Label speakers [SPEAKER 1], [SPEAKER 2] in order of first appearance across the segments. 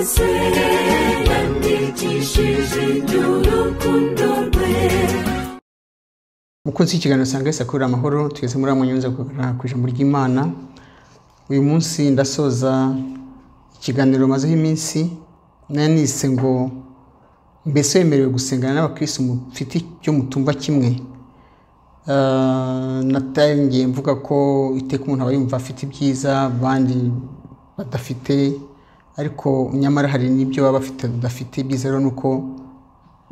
[SPEAKER 1] Wese yandikishije iby'urukundo rwe.
[SPEAKER 2] Mukunzi w'ikiganiro Sanga Yesu Akurira Amahoro, tugeze muri amwe nyunze ku ijambo ry'Imana. Uyu munsi ndasoza ikiganiro mazeho iminsi nanise ngo mbese wemerewe gusengana n'abakristo mufite icyo mutumva kimwe. Natangiye mvuga ko iteka umuntu aba yumva afite ibyiza abandi badafite, ariko nyamara hari n'ibyo baba bafite badafite. Ibyiza rero ni uko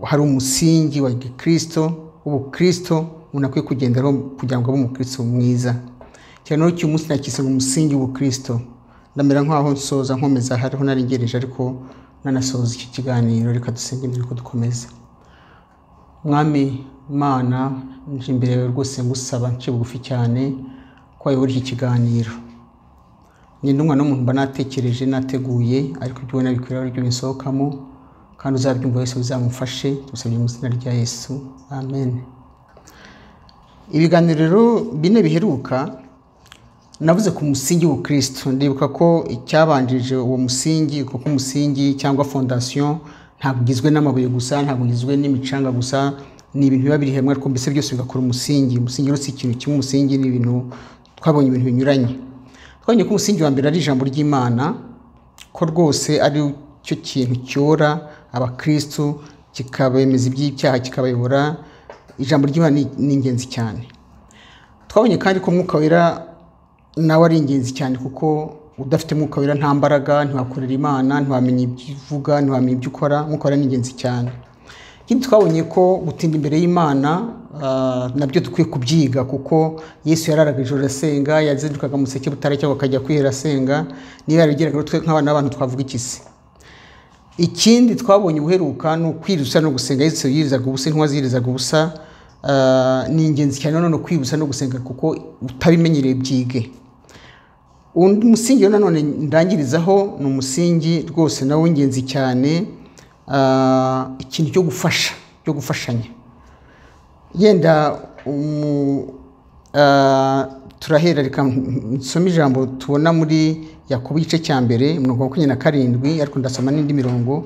[SPEAKER 2] hari umusingi wa gikristo w'ubukristo umuntu akwiye kugenderaho kugira ngo abe umukristo mwiza. Cyane rero cy'uyu munsi nakise ngo umusingi w'ubukristo. Ndamera nk'aho nsoza nkomeza hariho narengereje, ariko nanasoza iki kiganiro. Reka dusenge mbere yuko dukomeza. Mwami Mana, nje imbere yawe rwose ngusaba nce bugufi cyane ko wayobora iki kiganiro. Njye ndi umwana w'umuntu mba natekereje nateguye, ariko ibyo ubona bikwiriye ari byo binsohokamo, kandi uzabyumva wese bizamufashe. Tubisabye mu izina rya Yesu, amen. Ibiganiro rero bine biheruka navuze ku musingi w'ubukristo. Ndibuka ko icyabanjirije uwo musingi, kuko umusingi cyangwa fondation ntabwo ugizwe n'amabuye gusa, ntabwo ugizwe n'imicanga gusa, ni ibintu biba biri hamwe, ariko mbese byose bigakora umusingi. Umusingi rero si ikintu kimwe, umusingi ni ibintu twabonye ibintu binyuranye. Twabonye ko umusingi wa mbere ari ijambo ry'Imana, ko rwose ari cyo kintu cyora abakristo, kikabemeza iby'icyaha, kikabayobora. Ijambo ry'Imana ni ingenzi cyane. Twabonye kandi ko Umwuka Wera nawe ari ingenzi cyane, kuko udafite Umwuka Wera nta mbaraga, ntiwakorera Imana, ntiwamenya ibyo uvuga, ntiwamenya ibyo ukora. Umwuka Wera ni ingenzi cyane. Ikindi twabonye ko gutinda imbere y'Imana nabyo dukwiye kubyiga, kuko Yesu yararaga ijoro asenga, yazindukaga mu museke butaracya akajya kwihera asenga. Niba yarabigeraga rero twe nk'abana b'abantu twavuga iki se? Ikindi twabonye ubuheruka ni ukwiriza no gusenga. Yesu yirizaga ubusa, intumwa zirizaga ubusa. Ni ingenzi cyane nanone kwibutsa no gusenga, kuko utabimenyereye byige. Undi musingi rero nanone ndangirizaho ni umusingi rwose nawo w'ingenzi cyane, ikintu cyo gufasha, cyo gufashanya. Yenda turahera, reka nsome ijambo tubona muri Yakobo igice cya mbere umurongo wa 27, ariko ndasoma n'indi mirongo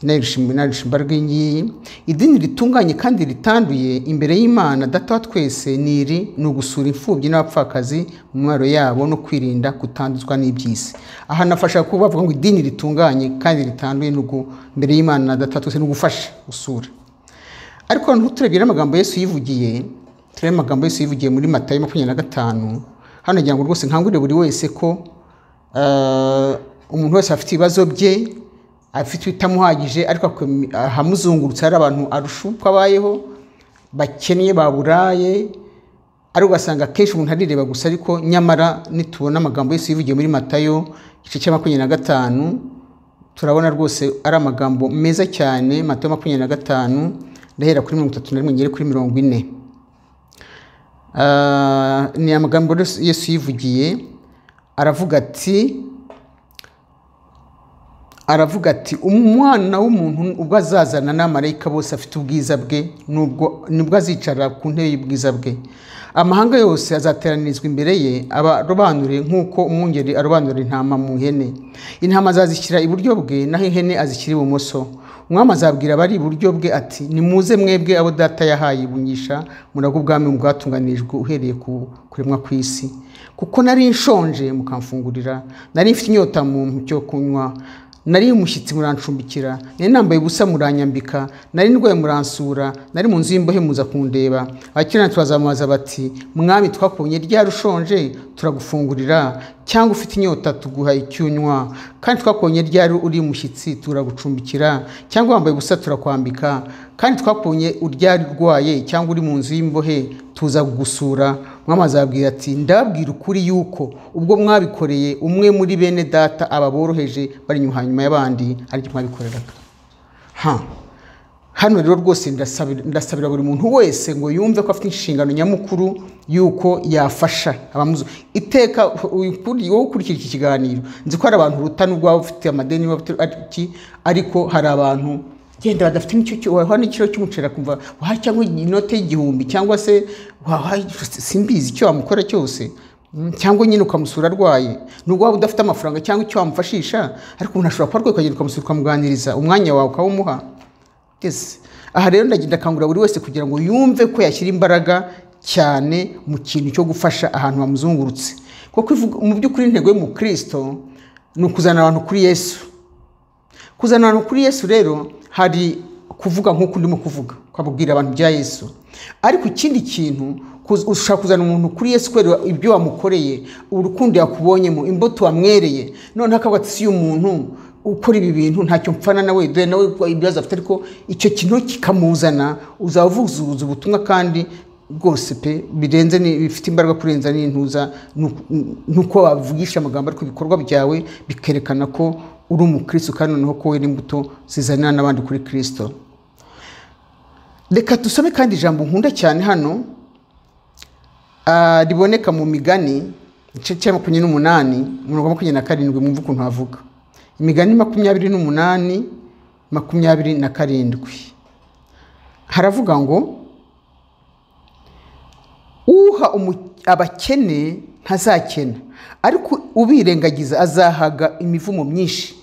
[SPEAKER 2] inarusha imbaraga iyi ngiyi. Idini ritunganye kandi ritanduye imbere y'Imana Data wa twese ni iri, ni ugusura imfubyi n'abapfakazi mu mibabaro yabo no kwirinda kutanduzwa n'iby'isi. Aha nafasha kuba bavuga ngo idini ritunganye kandi ritanduye imbere y'Imana Data wa twese ni ugufasha gusura. Ariko ntuturebye n'amagambo Yesu yivugiye, turebe amagambo Yesu yivugiye muri Matayo 25. Hano ngira ngo rwose nkangurire buri wese ko umuntu wese afite ibibazo bye, afite ibitamuhagije, ariko ahamuzungurutse hari abantu arusha uko abayeho, bakennye, baburaye, ariko ugasanga akenshi umuntu arireba gusa. Ariko nyamara nitubona amagambo Yesu yivugiye muri Matayo igice cya 25, turabona rwose ari amagambo meza cyane. Matayo 25 ndahera kuri 31 ngere kuri 40. Ni amagambo Yesu yivugiye, aravuga ati umwana w'umuntu ubwo azazana n'amarayika bose afite ubwiza bwe, nubwo nibwo azicara ku ntebe y'ubwiza bwe, amahanga yose azateranirizwa imbere ye, abarobanure nk'uko umwungeri arobanura intama mu ihene. Intama azazishyira iburyo bwe, naho ihene azishyira ibumoso. Umwami azabwira abari iburyo bwe ati nimuze mwebwe abo Data yahaye umugisha, murage ubwami bwatunganirijwe uhereye ku kuremwa kw'isi. Kuko nari nshonje mukamfungurira, nari mfite inyota mu cyo kunywa, nari umushyitsi murancumbikira, nari nambaye ubusa muranyambika, nari ndwaye muransura, nari mu nzu y'imbohe muza kundeba. Abakiranutsi bazamubaza bati Mwami, twakubonye ryari ushonje turagufungurira, cyangwa ufite inyota tuguha icyo unywa? Kandi twakubonye ryari uri umushyitsi turagucumbikira, cyangwa wambaye ubusa turakwambika? Kandi twakubonye ryari urwaye cyangwa uri mu nzu y'imbohe tuza kugusura? Umwami azabwira ati ndababwira ukuri yuko ubwo mwabikoreye umwe muri bene data aba boroheje bari inyuma hanyuma y'abandi, ariko mwabikoreraga. Hano rero rwose ndasabira buri muntu wese ngo yumve ko afite inshingano nyamukuru yuko yafasha abamuzi. Iteka wowe ukurikira iki kiganiro, nzi ko hari abantu uruta nubwo waba ufite amadeni, waba ufite iki, ariko hari abantu genda badafite n'icyo cyo waha n'ikiro cy'umuceri akumva waha, cyangwa inote y'igihumbi, cyangwa se waha, simbizi icyo wamukora cyose. Cyangwa nyine ukamusura arwaye, nubwo waba udafite amafaranga cyangwa icyo wamufashisha, ariko umuntu ashobora kuba arwaye ukagenda ukamusura ukamuganiriza, umwanya wawe ukawumuha. Yes. Aha rero ndagenda akangurira buri wese kugira ngo yumve ko yashyira imbaraga cyane mu kintu cyo gufasha ahantu hamuzungurutse, kuko mu by'ukuri intego y'umukristo ni ukuzana abantu kuri Yesu. Kuzana abantu kuri Yesu rero hari kuvuga nk'uko ndimo kuvuga, ukababwira abantu bya Yesu. Ariko ikindi kintu, ushaka kuzana umuntu kuri Yesu kubera ibyo wamukoreye, urukundo yakubonyemo, imbuto wamwereye, noneho akavuga ati si umuntu ukora ibi bintu ntacyo mpfana nawe, dore nawe ibibazo afite, ariko icyo kintu kikamuzana, uzavuzuza ubutumwa kandi rwose pe birenze, bifite imbaraga kurenza n'intuza nuko wavugisha amagambo, ariko ibikorwa byawe bikerekana ko uri umukristo kandi noneho ko wera imbuto zizanira n'abandi kuri Kristo. Reka dusome kandi ijambo nkunda cyane hano, riboneka mu Migani igice cya 28 umurongo wa 27, mwumve ukuntu havuga. Imigani 28 27 haravuga ngo uha abakene ntazakena, ariko ubirengagiza azahaga imivumo myinshi.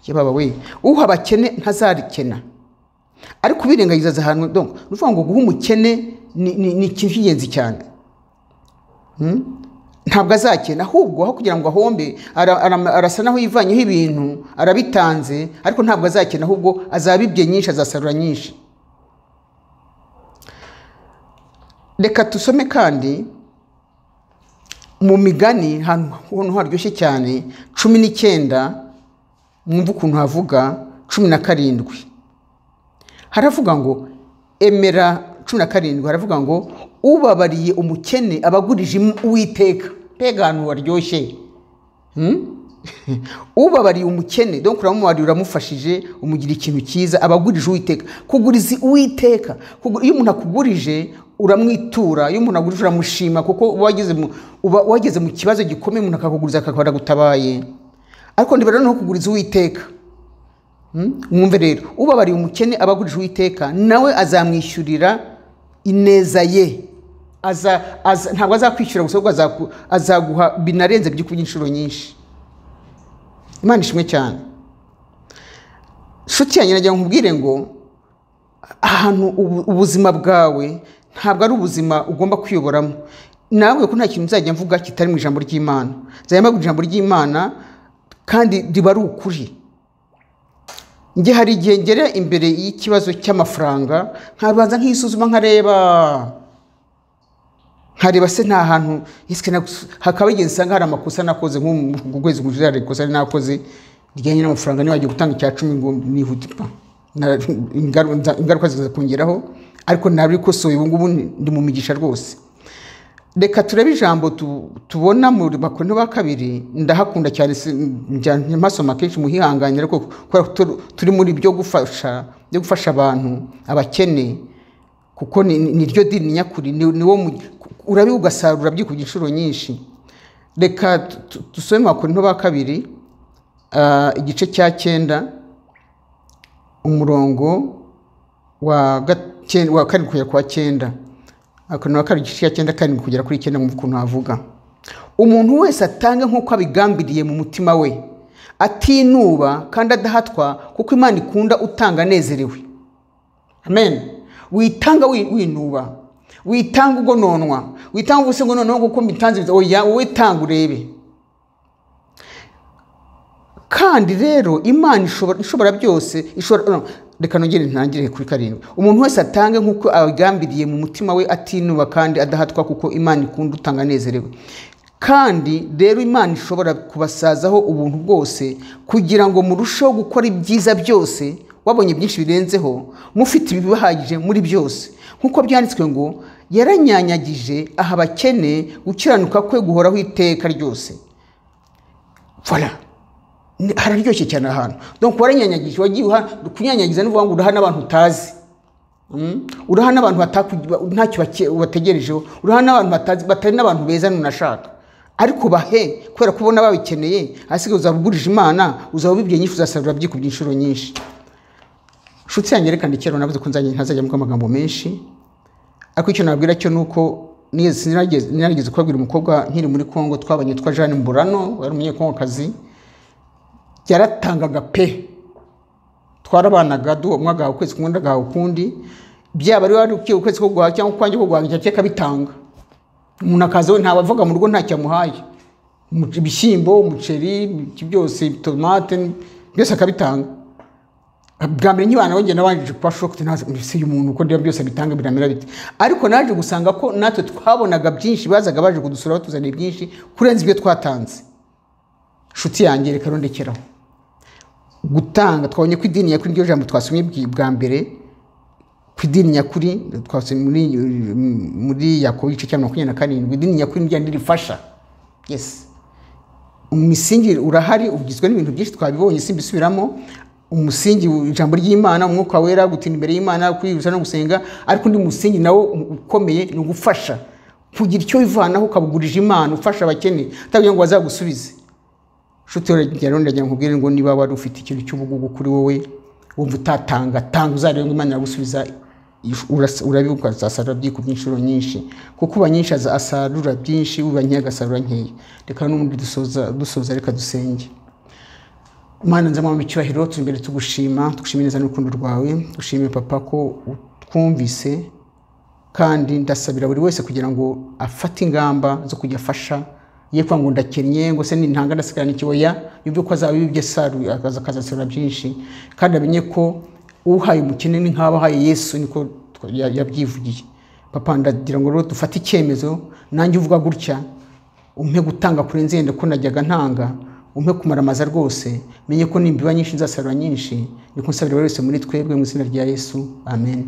[SPEAKER 2] Yababa we, uha abakene ntazarikena, ariko ubirengagiza azahanwa. Donc nuvuga ngo guha umukene ni ikintu cy'ingenzi cyane. Ntabwo azakena, ahubwo aho kugira ngo ahombe arasa naho yivanyeho ibintu arabitanze, ariko ntabwo azakena, ahubwo azabibye nyinshi, azasarura nyinshi. Reka tusome kandi mu Migani ahantu haryoshye cyane 19, mwumve ukuntu havuga 17. Haravuga ngo emera 17, haravuga ngo ubabariye umukene abagurije Uwiteka. Mbega ahantu haryoshye. Ubabariye umukene, donc uramubariye, uramufashije, umugira ikintu cyiza, abagurije Uwiteka. Kuguriza Uwiteka, iyo umuntu akugurije uramwitura, iyo umuntu agurije uramushima, kuko uba wageze mu kibazo gikomeye, umuntu akakuguriza akaba aragutabaye. Ariko ndibara no kuguriza Uwiteka. Mwumve rero, ubabariye umukene abagurije Uwiteka, nawe azamwishyurira ineza ye. Ntabwo azakwishyura gusa, ahubwo azaguha binarenze by'ukuri inshuro nyinshi. Imana ishimwe cyane. Nshuti yanjye, nagira nkubwire ngo ahantu ubuzima bwawe ntabwo ari ubuzima ugomba kwiyoboramo. Nawe ko nta kintu nzajya mvuga kitari mu ijambo ry'Imana. Nzajya mvuga ijambo ry'Imana kandi riba ari ukuri. Njye hari igihe ngera imbere y'ikibazo cy'amafaranga, nkabanza nkisuzuma, nkareba se nta hantu hakaba igihe nsanga hari amakosa nakoze, nko mu kwezi gushize hari ikosa nakoze rijyanye n'amafaranga, niba wagiye gutanga icya 10 ngo nihute, ingaruka ziza kongeraho, ariko nabikosoye ubu ngubu ndi mu migisha rwose. Reka turebe ijambo tubona mu Bakorinto ba kabiri, ndahakunda cyane, njya mpasoma kenshi muhihanganye, ariko kubera turi muri byo gufasha abantu abakene, kuko ni ryo dini nyakuri, niwo urabi ugasarura byikubye inshuro nyinshi. Reka dusome mu Bakorinto ba kabiri igice cya 9 umurongo wa 7 kugera ku wa 9. Akorinto ba kabiri igice cya 9 7 kugera kuri 9, mwumve ukuntu havuga. Umuntu wese atanga nk'uko abigambiriye mu mutima we, atinuba kandi adahatwa, kuko Imana ikunda utanga anezerewe. Amen. Witanga winuba, witanga ugononwa, witanga ubuse ngo noneho kuko mbitanze, oya, wowe tanga urebe. Kandi rero Imana ishobora byose, ishobora. Reka nongere ntangire kuri 7. Umuntu wese atange nk'uko abigambiriye mu mutima we, atinuba kandi adahatwa, kuko Imana ikunda utanga anezerewe. Kandi rero Imana ishobora kubasazaho ubuntu bwose, kugira ngo murusheho gukora ibyiza byose, wabonye byinshi birenzeho, mufite ibibahagije muri byose. Nkuko byanditswe ngo yaranyanyagije aha abakene, gukiranuka kwe guhoraho iteka ryose. Voilà. Hararyoshye cyane ahantu. Donc waranyanyagije, wagiye kunyanyagiza n'uvuga ngo uraha n'abantu utazi. Uraha n'abantu ntacyo bategerejeho, uraha n'abantu batazi, batari n'abantu beza nunashaka. Ariko bahe kubera kubona babikeneye, asigaye uzabugurije Imana, uzabibye nyinshi, uzasarura byikubye inshuro nyinshi. Nshuti yanjye, reka ndekere, navuze ko ntazajya mvuga amagambo menshi, ariko icyo nababwira cyo nuko Sinarigeze kubabwira umukobwa nkiri muri Kongo twabanye witwa Jeanne Mburano, wari umunyekongokazi, yaratangaga pe. Twarabanaga, umwe agahaha ukwezi kumwe undi agahaha ukundi, byaba ari wari ukiye ukwezi ko guhaha cyangwa ukwanjye ko guhaha, icyo akabitanga. Umuntu akaza we ntawe avuga mu rugo ntacyo amuhaye, ibishyimbo, umuceri, byose, tomate, byose akabitanga. Bwa mbere nkibana we njye nabanje kuba shocked, ntazi mbese uyu muntu uko ndeba byose abitanga biramera bite. Ariko naje gusanga ko natwe twabonaga byinshi, bazaga baje kudusura batuzaniye byinshi kurenza ibyo twatanze. Nshuti yanjye, reka rondekeraho gutanga. Twabonye ko idini nyakuri, iryo jambo twasomye bwa mbere, ku idini nyakuri twasomye muri Yakobo igice cya 27, idini nyakuri ni rya rifasha. Yes, umusingi urahari, ugizwe n'ibintu byinshi twabibonye, simbisubiramo. Umusingi, ijambo ry'Imana, umwuka wera, gutinda imbere y'Imana, kwiyuza no gusenga. Ariko undi musingi nawo ukomeye ni ugufasha, kugira icyo wivanaho ukabugurije Imana, ufasha abakene atagira ngo bazagusubize. Nshuti rero, ndagira ngo nkubwire ngo niba wari ufite ikintu cy'ubugugu kuri wowe wumva utatanga, tanga, uzarebe ngo Imana iragusubiza. Urabibuka, azasarura byikubye inshuro nyinshi, kuko uba nyinshi asarura byinshi, uba nkeya agasarura nkeya. Reka n'ubundi dusoza, reka dusenge. Mana nzima mu icyubahiro, turi imbere tugushima, tugushimira neza n'urukundo rwawe, tugushimiye papa ko utwumvise, kandi ndasabira buri wese kugira ngo afate ingamba zo kujya afasha, ye kuvuga ngo ndakennye, ngo se nintanga ndasigarana ikiboya, yumve ko azaba ibyo asaruye akazasarura byinshi, kandi amenye ko uhaye umukene ni nk'aho ahaye Yesu, niko yabyivugiye. Papa, ndagira ngo rero dufate icyemezo, nanjye uvuga gutya, umpe gutanga kurenza yenda ko najyaga ntanga, umpe kumaramaza rwose, menye ko nimbiba nyinshi nzasarura nyinshi. Niko nsabira buri wese muri twebwe mu izina rya Yesu, amen.